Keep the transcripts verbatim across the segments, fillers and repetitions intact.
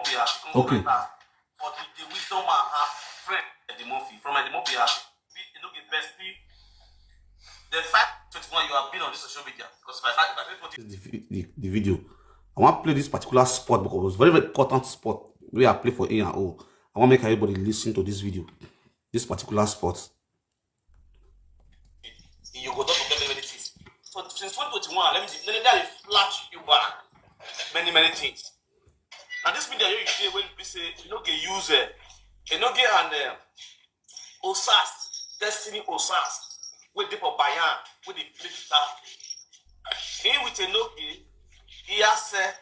Okay. But the, the wisdom man have friend Eddie Murphy. From Eddie Murphy, have be you know the best thing. The fact twenty-one you have been on this social media because if I if I put it the, vi- the, the video, I want to play this particular spot because it's very very important spot where I play for A and O. I want to make everybody listen to this video, this particular spot. You go talk about many things. So since twenty twenty-one, let me see, let me flash you back many many things. Now this media here you say when we say you know get use uh, you know get and uh, Osas, Destiny Osas, wey dey for Bayern, wey dey play guitar. He with Enoge, he has uh,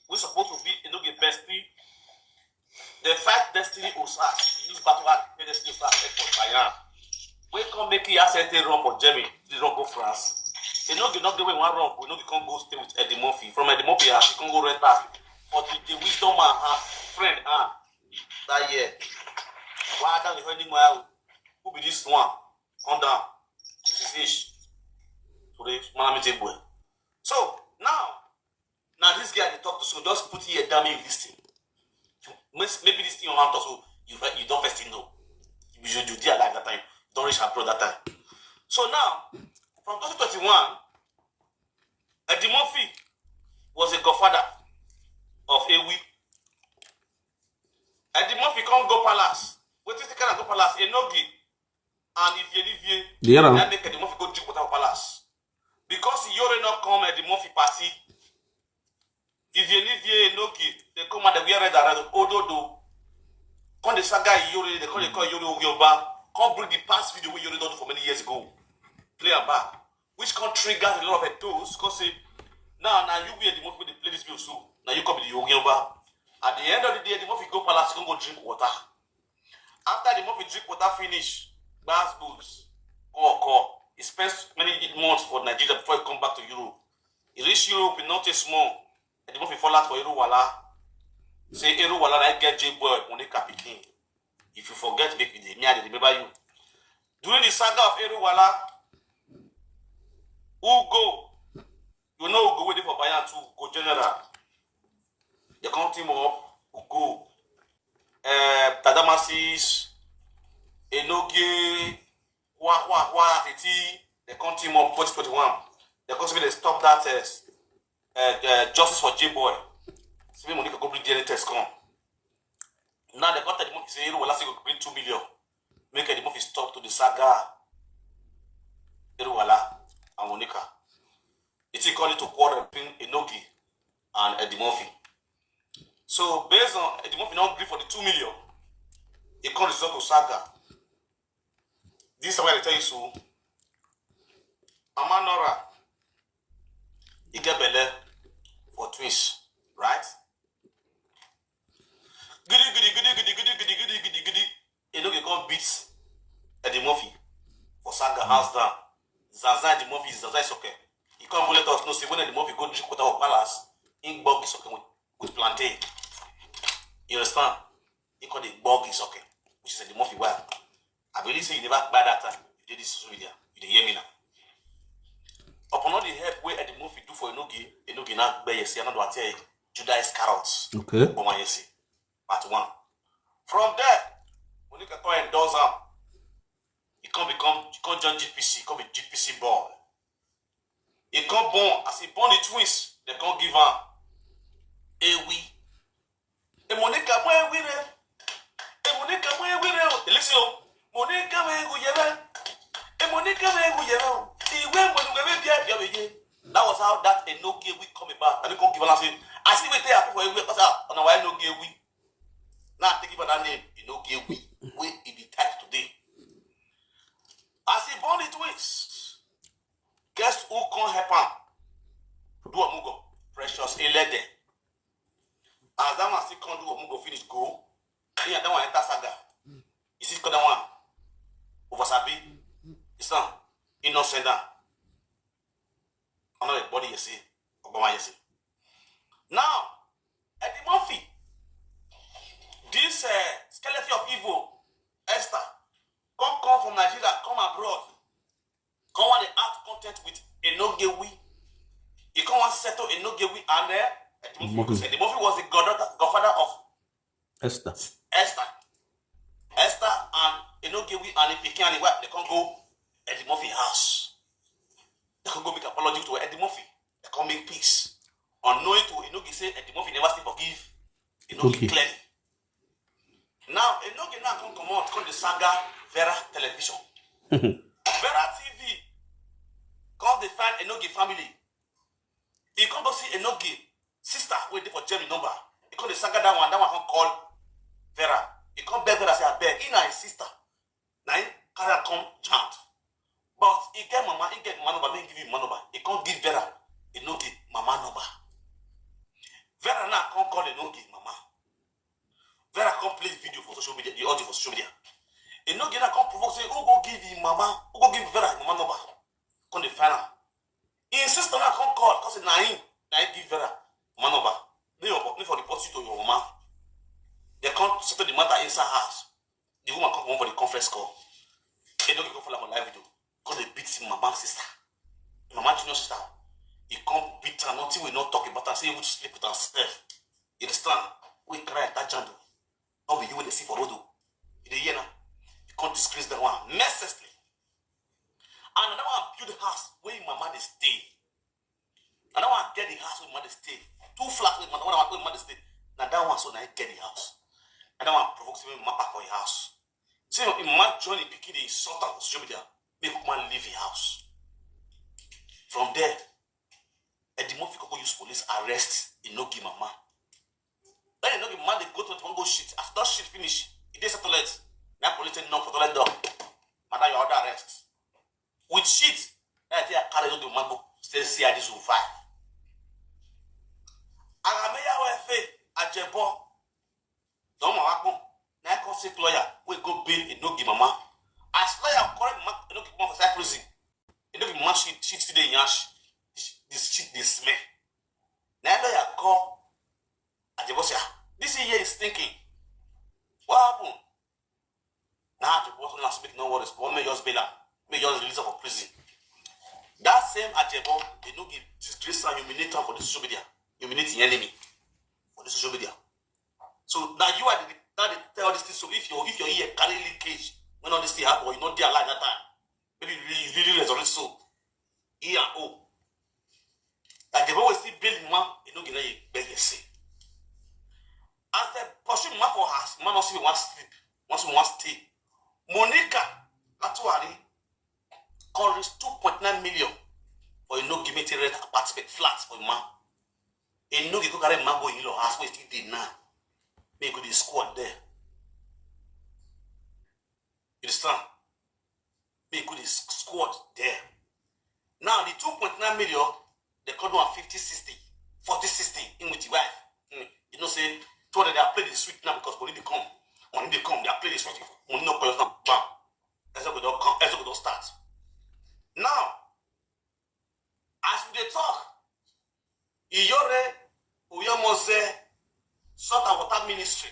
we supposed to be Enoge bestie. They fight Destiny Osas, use battle at Destiny Osas head for Bayern. We come make he has a run for Germany, the run go France. Enoge not the way one run, we know we can't go stay with Eddie Murphy. From Eddie Murphy, he can go rent back. But the, the wisdom man, huh? Friend, huh? That year. Why down the heading well? Who be this one? Come down. This is ish. So they man me take boy. So now, now this guy they talk to so just put here down me listen. Maybe this thing on top so you you don't first know. You you did alive that time. Don't reach abroad that time. So now, from twenty twenty-one, Eddie Murphy was a godfather of Ewi. Eddie Murphy can't go palace. What is the kind of go palace? Enogi and if you leave here, You hear am? That make Eddie Murphy go drink water for palace. Because Iyore not come Eddie Murphy party. If you leave here, Enogi, they come out, they wear red and red. Ododo. Come the saga Iyore, they call they call Iyore Ogioba. Come bring the past video we Iyore done for many years ago. Play am back. Which can trigger a lot of those. Because say, now, now you wear the Murphy, they play this video so. Now you come with the Ogioba. At the end of the day, the Murphy go palace, go go drink water. After the Murphy drink water finish, gbas books, go occur. He spends many months for Nigeria before he come back to Europe. He reach Europe, he not a small. And the Murphy fall out for Eruwala. Say Eruwala, I get J boy, Monica Pikin. If you forget, make me, me, I dey remember you. During the saga of Eruwala, who go? You know, go waiting for Bayern to go general. They come team up, who go? Uh, Tadamasis, Enoge, Hua Hua Hua, Titi. They come team up twenty twenty-one. They come say they stop that test. Uh, uh, justice for J boy. See me, Monica go bring D N A test come. Now they got the Murphy say, you know, last go bring two million. Make the Murphy stop to the saga. Eruwala and Monica. It's called to quarrel between Enogi and Eddie Murphy. So based on Eddie Murphy not agree for the two million, it can result to saga. This is why I tell you so. Amanora, he get belle for twins, right? Gidi gidi gidi gidi gidi gidi gidi gidi gidi. He no go come beat Eddie Murphy for saga house down. Zaza Eddie Murphy, Zaza is okay. He come let us know say when Eddie Murphy go drink water for palace, he bug is okay with, with plantain. You understand? He call the bug is okay, which is Eddie Murphy well. I believe say you never buy that time. You did this social media. You dey hear me now. Upon all the help where Eddie Murphy do for Enogi, Enogi now bear you see another one tell Judah Iscariot. Okay. Boma Yesi. Part one. From there, Monica come endorse him. He come become, he come join G P C, come be G P C boy. He come born, as he born the twins, they come give him Ewi. E Monica mo Ewi re. E Monica mo Ewi re. Listen o. Monica mo Ewi yere. E Monica mo Ewi yere. Iwe mo ni we bia bia we ye. That was how that Enogi Ewi come about. And he come give him say, I see we tell people Ewi, because on why Enogi Ewi. Now I take him that name, Enogi Ewi. We in the title today. As he born the twins, guess who come help him? Do Omugo, Precious Elede. As that one still come do Omugo finish go, he and that one enter saga. You see, that one, Ovasabi, his son, innocent. Another body you see, Obama you see. Now, Eddie Murphy, this uh, skeleton of evil, Esther, come come from Nigeria, come abroad, come want to act content with Enogewi. He come want settle Enogewi and uh, Eddie Murphy. Murphy. Eddie Murphy was the godfather, godfather of Esther. Esther. Esther and Enogie and the pikin and the wife, they can't go Eddie Murphy house. They can't go make apology to Eddie Murphy. They can't make peace. Unknowing to Enogie say Eddie Murphy never still forgive Enogie Okay. Clearly. Now, Enogie now come come out, come the saga Vera television. Vera T V, come they find Enogie family. He come go see Enogie sister wey dey for Germany number. He come the saga that one, that one come call Vera. He come beg Vera say, "I beg, he na his sister. Na him carry her come chant. But he get mama, he get mama number, make he give you mama number." He come give Vera, Enogie mama number. Vera now come call Enogie mama. Vera come play the video for social media, the audio for social media. Enogie now come provoke say, "Who go give him mama? Who go give Vera him mama number?" Come the final. His sister now come call, come say, "Na him, na him give Vera mama number. Me for, me for report you to your mama." They come settle the matter inside house. The woman come come for the conference call. Enogie come follow for live video. Come they beat him mama sister. Him mama junior sister. He come beat her, nothing we not talk about her. Say even to sleep with herself. You understand? We cry at that jungle. Not be you wey dey see for road o. You dey hear now? You come disgrace that one mercilessly. And that one build house where him mama dey stay. And that one get the house where mama dey stay. Two flats where mama, where mama dey stay. Now that one so now he get the house. And that one provoke say make mama pack for his house. See, him mama join the pikin dey insult am for social media. Make woman leave his house. From there, Eddie Murphy go use police arrest Enogie mama. Then Enogie mama dey go to the go shit. As don shit finish, he dey inside toilet. Now police say, "No, for toilet door. Madam, you're under arrest." With shit, I think I carry Enogie mama go stay C I D zone five. Arameya Wefe Ajebo. Don Mawakpo. Now I come seek lawyer. We go bail Enogie mama. As lawyer correct mama, Enogie mama for side prison. Enogie mama shit, shit still dey yansh. This shit dey smell. Now lawyer call Ajebo say, "Ah, this here is thinking. What happened?" Now Ajebo now speak no words. But me just bail am. Me just release am for prison. That same Ajebo, Enogie disgrace and humiliate am for the social media. Humiliate the enemy for the social media. So now you are the, now they tell this thing. So if your, if your ear carry leakage when all this thing happen, or you not there alive that time, maybe you really, you really resurrect so. E and O. Like the boy still bail him man, you know, you know, you beg you say. As they pursue him man for house, man not see one sleep, once one stay. Monica Atuari, come raise two point nine million for you know give me the rent apartment flat for him man. You know you go carry man go in your house where still dey now. Make go the squad there. You understand? Make go the squad there. Now the two point nine million, they call one fifty sixty, forty sixty in with the wife. Hmm. You know say two hundred they are playing the sweet now because money they come. Money they come, they are playing the sweet. Money no call now. Bam. That's what we don't come. That's what we don't start. Now, as we dey talk, Iyore Oyomoze sort and water ministry.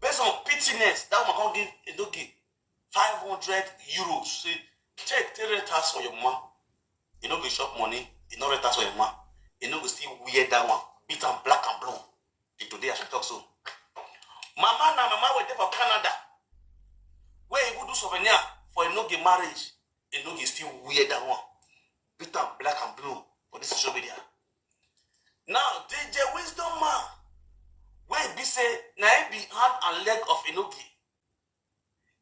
Based on pittiness, that woman come give Edogi five hundred euros. Say, take, take rent house for your mom. You know, go shop money, you know, rent house for your mom. You know, go still wear that one, beat am black and blue. Till today, as we talk so. Mama na mama wey dey for Canada, wey even do souvenir for Enogi marriage, Enogi still wear that one, beat am black and blue for this social media. Now, D J Wisdom Man, wey be say na him be hand and leg of Enogi.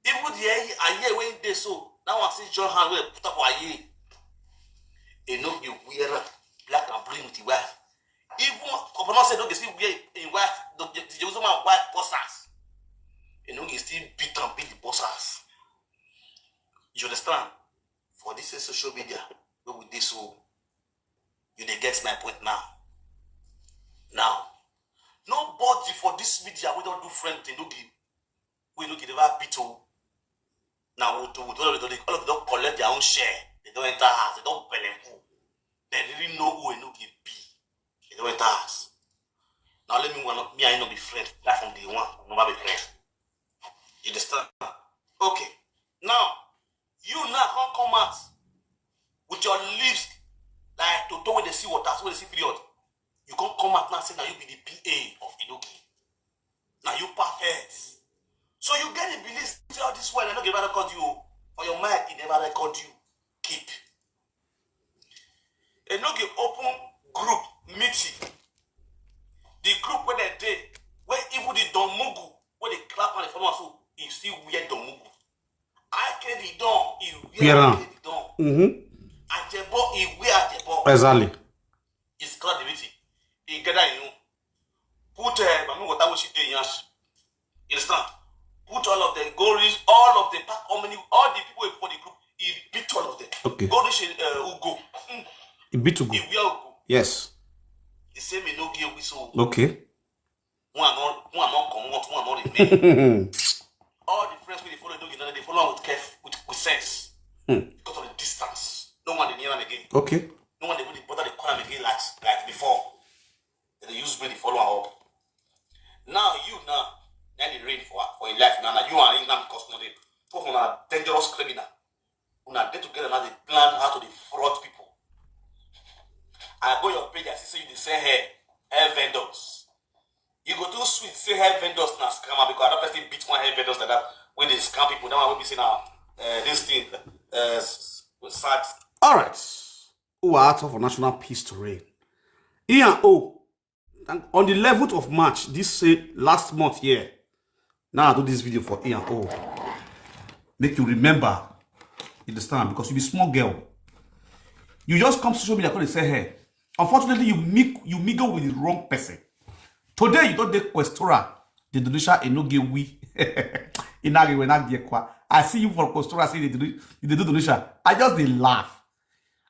Even the aye wey dey so, that one still join hand wey put up for aye. Enogi wear am black and blue with him wife. Even Obono say Enogi still wear him wife, the, the, the Wisdom Man wife boxers. Enogi still beat am, beat the boxers. You understand? For this social media, wey we dey so, you dey get my point now. Now, nobody for this media wey don do friend with Enogi, wey Enogi never beat o. Now, we do, we do, all of them don collect their own share. They don enter house, they don belleful. They really know who Enogi be. They don enter house. Now, let me one, me and you no be friend. That from day one, we never be friend. You understand? Okay. Now, you now come come out with your lips like Toto wey dey see water, wey dey see period. You come come out now say na you be the P A of Enogi. Na you pack The group wey dem dey, wey even the Don Mugu wey dey clap and dey follow am so, e still wear Don Mugu. I K the Don, e Wear wear am. I K the Don. Mm-hmm. Ajebo, e wear Ajebo. Exactly. It's called the meeting. E gather him own. Put uh, Mami Water wey she dey yansh. You understand? Put all of them. Go reach all of the pack. How many? All the people wey for the group. He beat all of them. Okay. Go reach uh, Ugo. Mm, E beat Ugo. He wear Ugo. Yes. The same he no give whistle. Okay. One not, one not comot, one not remain. All the friends wey dey follow Edogi now, they follow am with caref, with, with sense. Hmm. Because of the distance. No one dey near am again. Okay. No one dey really bother dey call am again like, like before. Dem dey use brain dey follow am up. Now you now, na the rain for, for your life now. Now you and him now because una dey, two of una na dangerous criminal. Una dey together now dey plan how to dey fraud people. I go your page, I see say you dey sell hair, hair vendors. You go too sweet say hair vendors na scammer because I don person beat one hair vendors like that wey dey scam people. That one wey be say na uh, this thing uh, s- s- sad. All right. Who are out for national peace to reign? Ian O. Thank- On the eleventh of March, this say last month here. Now I do this video for Ian O. Make you remember. You understand? Because you be small girl. You just come to social media come dey say hey. Unfortunately, you mix, you mingle with the wrong person. Today you don dey Questora. The Donisha Enoge we. Inage we na kwa. I see you for Questora say you dey do Donisha. I just dey laugh.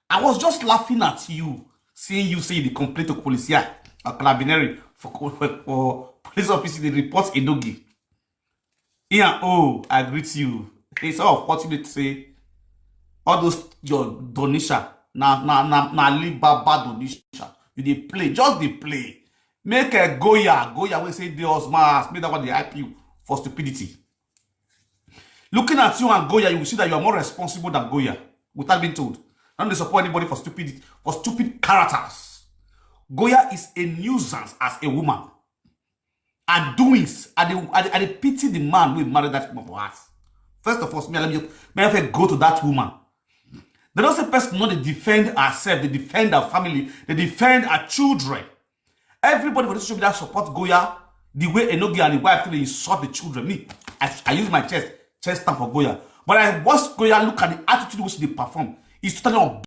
I was just laughing at you, seeing you say you dey complain to police here, a carabinieri for, for, for police office, they report Enoge. Yeah, oh, I greet you. It's so unfortunate to say all those your Donisha, na na na na Alibaba Donisha. You dey play, just dey play. Make a Goya, Goya wey say dey us mass, make that one dey hype you for stupidity. Looking at you and Goya, you will see that you are more responsible than Goya, without being told. I don't dey support anybody for stupid for stupid characters. Goya is a nuisance as a woman. Her doings, I dey, I dey, I dey pity the man who married that woman for us. First of all, may I let me, may I first go to that woman. They don't say person no dey defend herself, they defend her family, they defend her children. Everybody for this social media support Goya the way Enoge and the wife dey insult the children. Me, I, I use my chest, chest stand for Goya. But I watch Goya look at the attitude which they perform. It's totally